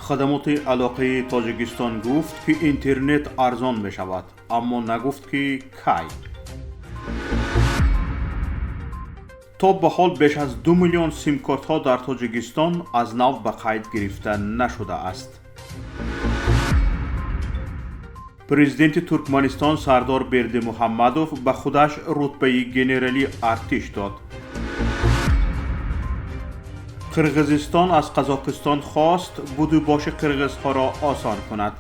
Хадамоти алоқаи Тоҷикистон гуфт, ки интернет арзон мешавад, аммо нагуфт, ки кай. То ба ҳол беш аз 2 миллион симкортҳо дар Тоҷикистон аз нав ба қайд гирифта нашудааст. Президенти Туркманистон Сардор Бердимуҳаммадов ба худаш рутбаи генерали артиш дод. Қирғизистон аз Қазоқистон хост будубоши қирғизҳоро осон кунад.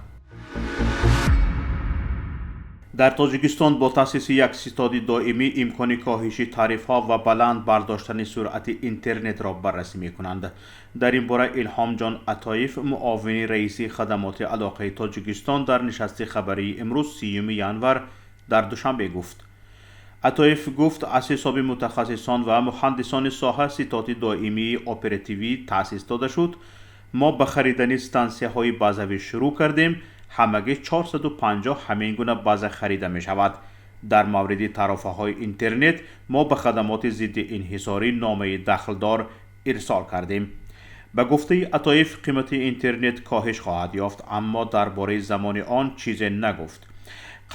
Дар Тоҷикистон бо таъсиси як ситоди доимӣ имкони коҳиши тарифҳо ва баланд бардоштани суръати интернетро баррасӣ мекунанд. Дар ин бора Илҳомҷон Атоев, муовини раиси хадамоти алоқаи Тоҷикистон, дар нишасти хабарии имрӯз, 30 январ, дар Душанбе гуфт. Атоев гуфт, аз ҳисоби мутахассисон ва муҳандисони соҳа ситоди доимии оперативӣ таъсис дода шуд. Мо ба харидани стансияҳои базавӣ шурӯъ кардем. Ҳамагӣ 450 ҳамин гуна база харида мешавад. Дар мавриди тарофаҳои интернет мо ба хадамоти зидди инҳисорӣ номаи дахлдор ирсол кардем. Ба гуфтаи Атоев, қимати интернет коҳиш хоҳад ёфт, аммо дар бораи замони он чизе нагуфт.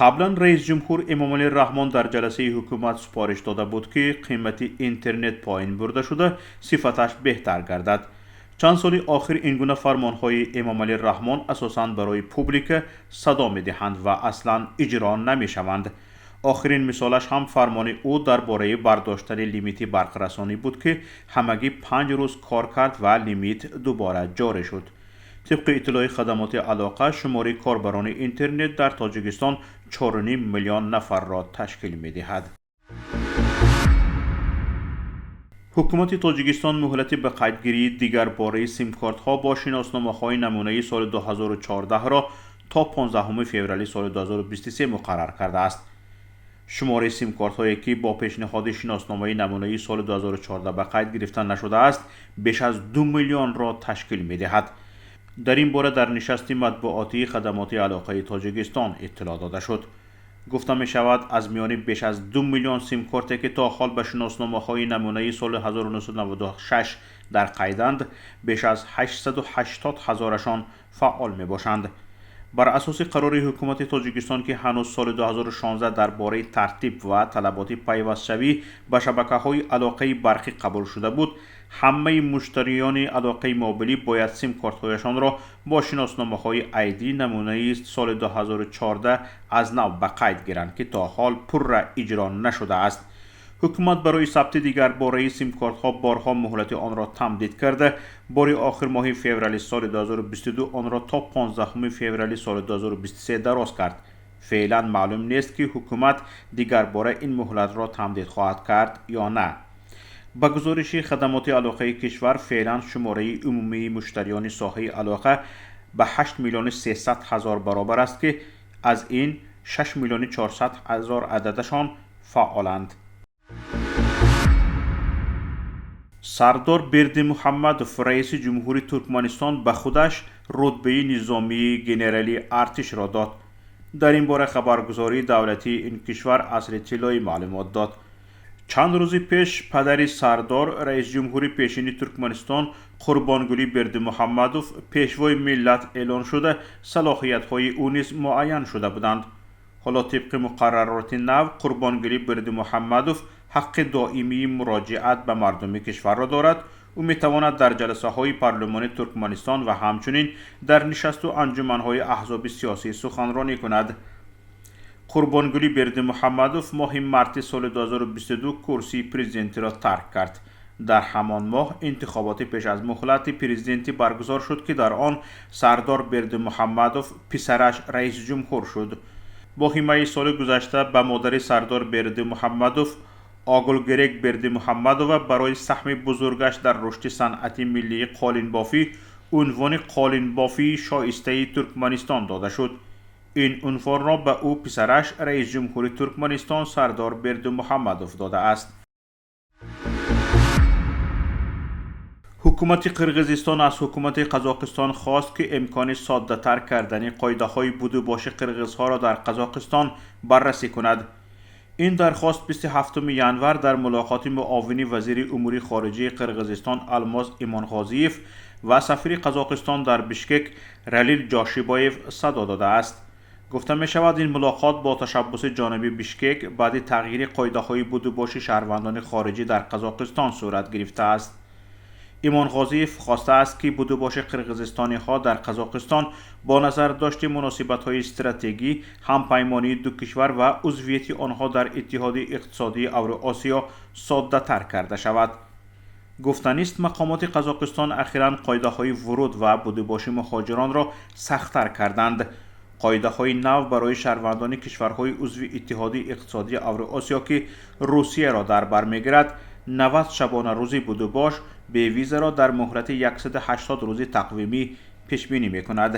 Қаблан раисҷумҳур Эмомалӣ Раҳмон дар ҷаласаи ҳукумат супориш дода буд, ки қимати интернет поин бурда шуда, сифаташ беҳтар гардад. Чанд соли охир ин гуна фармонҳои Эмомалӣ Раҳмон асосан барои публика садо медиҳанд ва аслан иҷро намешаванд. Охирин мисолаш ҳам фармони ӯ дар бораи бардоштани лимити барқрасонӣ буд, ки ҳамагӣ 5 рӯз кор кард ва лимит дубора ҷорӣ шуд. Тибқи иттилои хадамоти алоқа, шумори корбарони интернет дар Тоҷикистон 4,5 миллион нафарро ташкил медиҳад. Ҳукумати Тоҷикистон муҳлати ба қайдгирии дигарбораи симкортҳо бо шиносномаҳои намунаи соли 2014-ро то 15 феврали соли 2023 муқаррар кардааст. Шумораи симкортҳое, ки бо пешниҳоди шиносномаи намунаи соли 2014 ба қайд гирифта нашудааст, беш аз 2 миллионро ташкил медиҳад. Дар ин бора дар нишасти матбуотии хадамоти алоқаи Тоҷикистон иттилоъ дода шуд. Гуфта мешавад, аз миёни беш аз 2 миллион симкорте, ки то ҳол ба шиносномаҳои намунаи соли 1996 дар қайданд, беш аз 880 ҳазорашон фаъол мебошанд. Бар асоси қарори ҳукумати Тоҷикистон, ки ҳанӯз соли 2016 дар бораи тартиб ва талаботи пайвастшавӣ ба шабакаҳои алоқаи барқӣ қабул шуда буд, ҳамаи муштариёни алоқаи мобилӣ бояд симкортҳояшонро бо шиносномаҳои ID намунаи соли 2014 аз нав ба қайд гиранд, ки то ҳол пурра иҷро нашудааст. Ҳукумат барои сабти дигарбораи симкортҳо борҳо муҳлати онро тамдид карда, бори охир моҳи феврали соли 2022 онро то 15 феврали соли 2023 дароз кард. Феълан маълум нест, ки ҳукумат дигарбора ин муҳлатро тамдид хоҳад кард ё на. Ба гузориши хадамоти алоқаи кишвар, феълан шумораи умумии муштариёни соҳаи алоқа ба 8 миллиони 300 ҳазор баробар аст, ки аз ин 6 миллиони 400 ҳазор ададашон фаъоланд. Сардор Бердимуҳаммадов, раиси ҷумҳури Туркманистон, ба худаш рутбаи низомии генерали артишро дод. Дар ин бора хабаргузории давлатии ин кишвар Асри тиллоӣ маълумот дод. Чанд рӯзи пеш падари Сардор, раисҷумҳури пешини Туркманистон Қурбонгулӣ Бердимуҳаммадов, пешвои миллат эълон шуда, салоҳиятҳои ӯ низ муайян шуда буданд. Ҳоло тибқи муқаррароти нав Қурбонгулӣ Бердимуҳаммадов ҳаққи доимии муроҷиат ба мардуми кишварро дорад. Ӯ метавонад дар ҷаласаҳои парлумони Туркманистон ва ҳамчунин дар нишасту анҷуманҳои аҳзоби сиёсӣ суханронӣ кунад. Қурбонгулӣ Бердимуҳаммадов моҳи марти соли 2022 курсии президентиро тарк кард. Дар ҳамон моҳ интихоботи пеш аз муҳлати президентӣ баргузор шуд, ки дар он Сардор Бердимуҳаммадов писараш раисҷумҳур шуд. Моҳи майи соли гузашта ба модари Сардор Бердимуҳаммадов, Огулгерек Бердимуҳаммадова, барои саҳми бузургаш дар рушди санъати миллии қолинбофӣ унвони қолинбофии шоистаи Туркманистон дода шуд. Ин унвонро ба ӯ писараш, раисҷумҳури Туркманистон Сардор Бердимуҳаммадов додааст. Ҳукумати Қирғизистон аз ҳукумати Қазоқистон хост, ки имкони соддатар кардани қоидаҳои будубоши қирғизҳоро дар Қазоқистон баррасӣ кунад. Ин дархост 27 январ дар мулоқоти муовини вазири умури хориҷии Қирғизистон Алмоз Имонғозиев ва сафири Қазоқистон дар Бишкек Ралил Ҷошибоев садо додааст. Гуфта мешавад, ин мулоқот бо ташаббуси ҷониби Бишкек баъди тағйири қоидаҳои будубоши шаҳрвандони хориҷӣ дар Қазоқистон сурат гирифтааст. Имонғозиев хостааст, ки будубоши қирғизистониҳо дар Қазоқистон бо назардошти муносибатҳои стратегӣ, ҳампаймонии ду кишвар ва узвияти онҳо дар Иттиҳоди иқтисодии Авроосиё соддатар карда шавад. Гуфтанист, мақомоти Қазоқистон ахиран қоидаҳои вуруд ва будубоши муҳоҷиронро сахттар карданд. Қоидаҳои нав барои шаҳрвандони кишварҳои узви Иттиҳоди иқтисодии Авроосиё, ки Русияро дар бар мегирад, 90 шабонарӯзи будубош бевизаро дар муҳлати 180 рӯзи тақвимӣ пешбинӣ мекунад.